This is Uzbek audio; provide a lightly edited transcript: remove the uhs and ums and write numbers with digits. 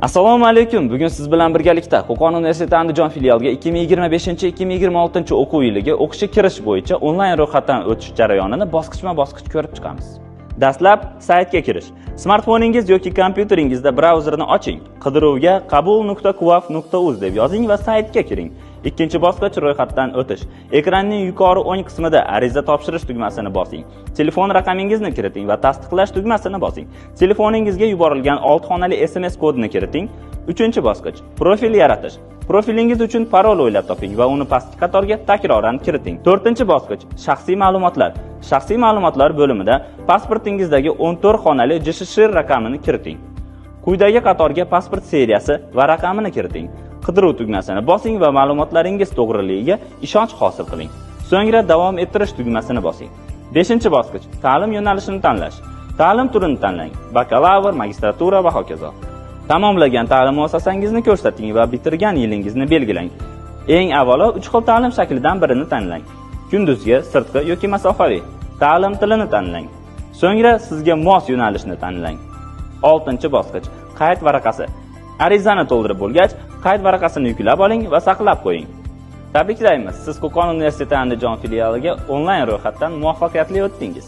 Assalomu alaykum. Bugun siz bilan birgalikda Qo'qon universiteti Andijon filialiga 2025-2026 o'quv yiliga o'qishga kirish bo'yicha onlayn ro'yxatdan o'tish jarayonini bosqichma-bosqich ko'rib chiqamiz. Dastlab saytga kirish. Smartfoningiz yoki kompyuteringizda brauzerni oching. Qidiruvga qabul.qaf.uz deb yozing va saytga kiring. Ikkinchi bosqich: ro'yxatdan o'tish. Ekranning yuqori o'ng qismida ariza topshirish tugmasini bosing. Telefon raqamingizni kiriting va tasdiqlash tugmasini bosing. Telefoningizga yuborilgan 6 xonali SMS kodini kiriting. Uchinchi bosqich: profil yaratish. Profilingiz uchun parol o'ylab toping va uni pastki qatorga takroran kiriting. To'rtinchi bosqich: shaxsiy ma'lumotlar. Shaxsiy ma'lumotlar bo'limida pasportingizdagi 14 xonali JSSh raqamini kiriting. Quyidagi qatorga pasport seriyasi va raqamini kiriting. Qidiruv tugmasini bosing va ma'lumotlaringiz to'g'riligiga ishonch hosil qiling. So'ngra davom ettirish tugmasini bosing. Beshinchi bosqich: ta'lim yo'nalishini tanlash. Ta'lim turini tanlang: bakalavr, magistratura va hokazo. Tamomlagan ta'lim muassasangizni ko'rsating va bitirgan yilingizni belgilang. Eng avvalo uch xil ta'lim shaklidan birini tanlang: kunduzgi, sirtqi yoki masofaviy. Ta'lim tilini tanlang. So'ngra sizga mos yo'nalishni tanlang. Oltinchi bosqich: qayd varaqasi. Arizani to'ldirib bo'lgach, qayd varaqasini yuklab oling va saqlab qo'ying. Tabriklaymiz, siz Qo'qon universiteti Andijon filialiga onlayn ro'yxatdan muvaffaqiyatli o'tdingiz.